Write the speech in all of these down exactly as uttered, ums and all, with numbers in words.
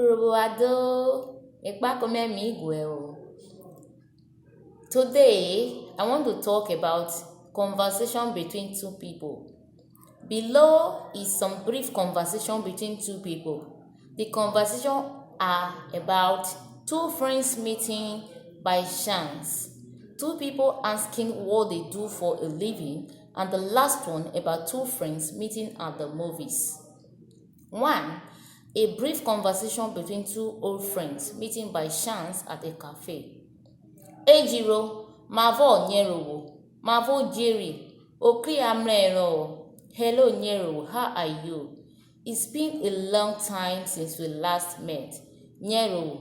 Urhobo wa do, ekpako mẹ mi guẹ o. Today, I want to talk about conversation between two people. Below is some brief conversation between two people. The conversation are about two friends meeting by chance, two people asking what they do for a living, and the last one about two friends meeting at the movies. One, a brief conversation between two old friends meeting by chance at a cafe. Ejiro, mavọ nyẹrhovwo, mavọ ujeri, okri a mrẹ ẹro-o. Hello nyẹrhovwo, how are you? It's been a long time since we last met. Nyẹrhovwo,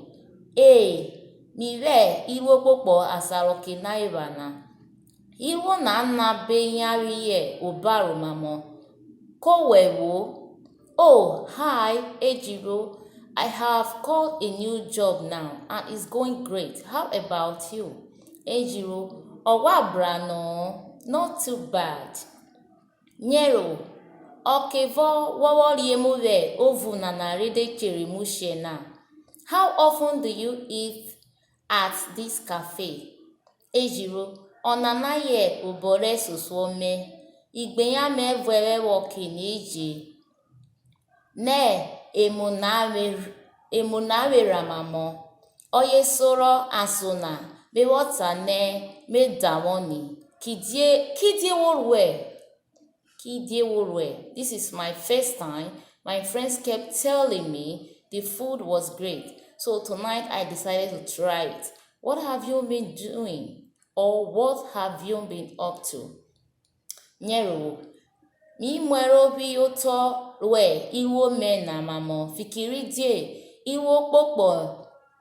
ee, mi vwẹ iruo kpokpọ asan rẹ ọke na epha na. Iruo na na be yanrhe obaro mamọ. Ko wẹ vwo? Oh, hi, Ejiro. I have got a new job now and it's going great. How about you? Ejiro, ọ ghwa bra nọ-ọ, not too bad. Nyẹrhovwo, ọke vọ wọ vwọ riemu vwẹ ovu nana re de chere mushẹ na? How often do you eat at this cafe? Ejiro, ọnana yẹ obọ rẹ ẹsosuọ mẹ, igbeyan mẹ vuẹ vwẹ vwọ kene eje. Nẹ emu na vwe, emu na vwerha mamọ, ọye sorọ ason na me vwọ ta nẹ me davwọn ni. Kidie, kidie wo ruẹ? Kidie wo ruẹ? This is my first time. My friends kept telling me the food was great. So tonight I decided to try it. What have you been doing? Or what have you been up to? Nyẹrhovwo, mi muẹro phiyotọ ruẹ iruo mẹ na mamọ, fikiridie iruo kpokpọ,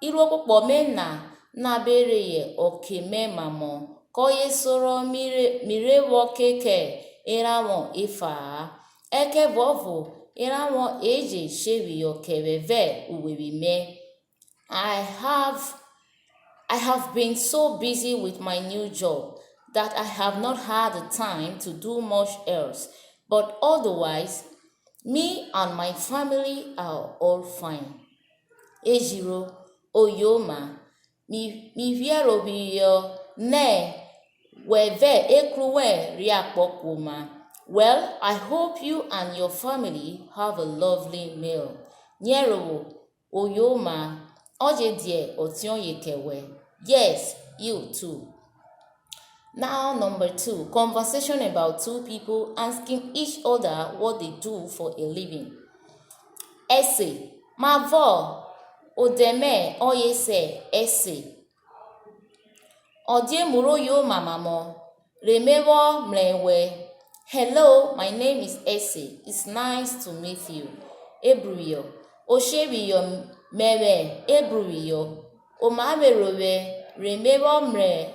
iruo kpokpọ mẹ na na be reyọ ọke mẹ mamọ, kọye sorọ mi re, mi re vwọ kẹ kẹ erọnvwọn efa-a. Ẹkẹvuọvo erọnvwọn eje che phiyọ kẹ vwẹ vẹ uwevwi mẹ. I have, I have been so busy with my new job that I have not had the time to do much else, but otherwise, me and my family are all fine. Ejiro, oyoma, mi, mi vwiẹro phiyọ nẹ wẹ vẹ ekru wẹn ria kpọ kuoma. Well, I hope you and your family have a lovely meal. Nyẹrhovwo, oyoma, ọ je dia ọtiọye kẹ wẹ. Yes, you too. Now, number two, conversation about two people asking each other what they do for a living. Ẹse, mavọ? Odẹ mẹ ọye se Ẹse. Ọ dia emu ro yoma mamọ re me vwọ mrẹ wẹ. Hello, my name is Ese. It's nice to meet you. Ebruphiyọ, o che phiyọ mẹ vwẹ Ebruphiyọ. Oma vwerhovwẹ re me vwọ mrẹ,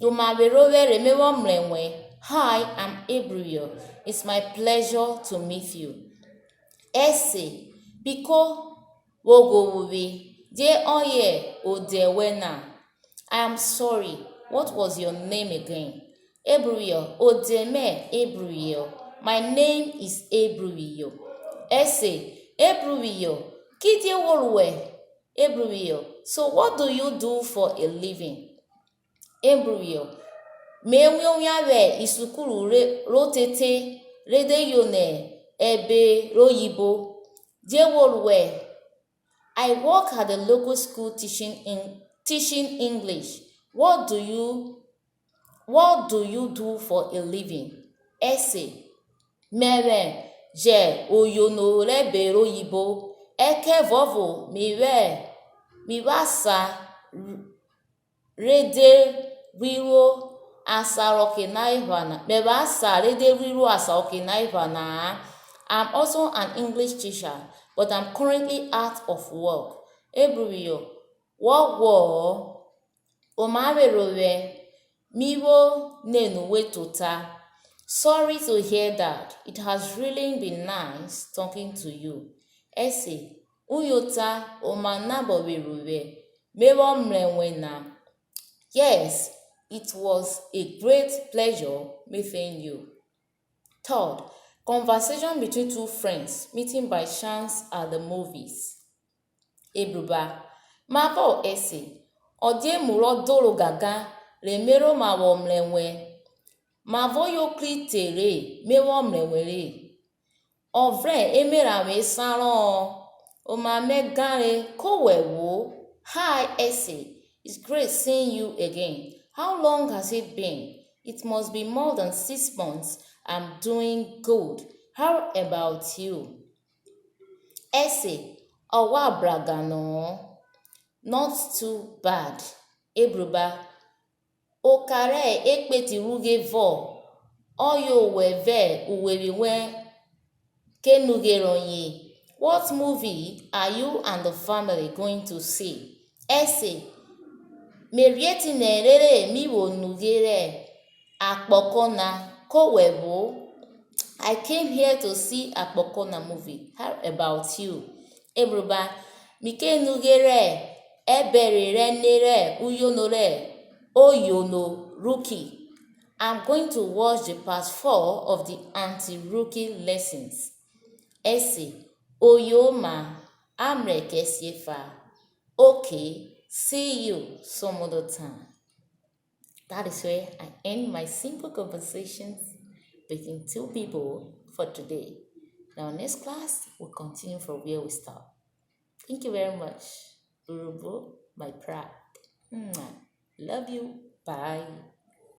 oma vwerhovwẹ re me vwọ mrẹ wẹn. Hi, I'm Ebruphiyọ. It's my pleasure to meet you. Ese, biko, wo ghovwo uvwe, die ọye odẹ wẹ na? I am sorry, what was your name again? Ebruphiyọ, odẹ mẹ Ebruphiyọ. My name is Ebruphiyọ. Ese, Ebruphiyọ, kidie wo ruẹ? Ebruphiyọ, so what do you do for a living? Ebruphiyọ, me wian owian vwẹ isukuru re, ro tete, re de yono ẹbe rẹ oyibo. Die wo ruẹ? I work at the local school teaching in, teaching English. What do you, what do you do for a living? Ese, mẹvwẹ jẹ oyono rẹ ẹbe rẹ oyibo, ẹkẹvuọvo mi vwẹ, mi vwẹ asan re de ruiruo asan rẹ ọke na epha na, me vwẹ asan re de ruiruo asan ọke na epha na-a. I'm also an English teacher, but I'm currently out of work. Ebruphiyọ, wọ ghwọ-ọ, oma vwerhovwẹ, mi vwo nene uwe tota. Sorry to hear that. It has really been nice talking to you. Ese, uyota, oma nabọ vwerhovwẹ, me vwọ mrẹ wẹn na. Yes, it was a great pleasure meeting you. Third, conversation between two friends meeting by chance at the movies. Ebruba, mavọ Ẹse? Ọ dia emu rọ doro gangan re me rhoma vwọ mrẹ wẹn? Mavọ yokri te re me vwọ mrẹ wẹn re? Ọ vrẹn emeranvwe esan rọ-ọ. Oma mẹ ganre, ko wẹ vwo? Hi, Ẹse. It's great seeing you again. How long has it been? It must be more than six months. I'm doing good. How about you? Ẹse, ọ ghwa bragan nọ-ọ. Not too bad. Ebruba, oka rẹ ekpeti rughe vọ? Ọye owẹ vẹ uwevwi wẹn ke nughe rọye. What movie are you and the family going to see? Ẹse, me rhie etinẹ rere mi vwo nughe rẹ akpọkọ na, ko wẹ vwo? I came here to see akpọkọ na movie. How about you? Ebruba, mi ke nughe rẹ ẹbẹre rẹ ẹne rẹ uyono rẹ oyono Rookie. I'm going to watch the part four of the anti-Rookie lessons. Ẹse, oyoma, a mrẹ kẹ sie fa. Okay, see you some other time. That is where I end my simple conversations between two people for today. Now, next class, we'll continue from where we stop. Thank you very much. Urhobo, my pride. Mwah. Love you. Bye.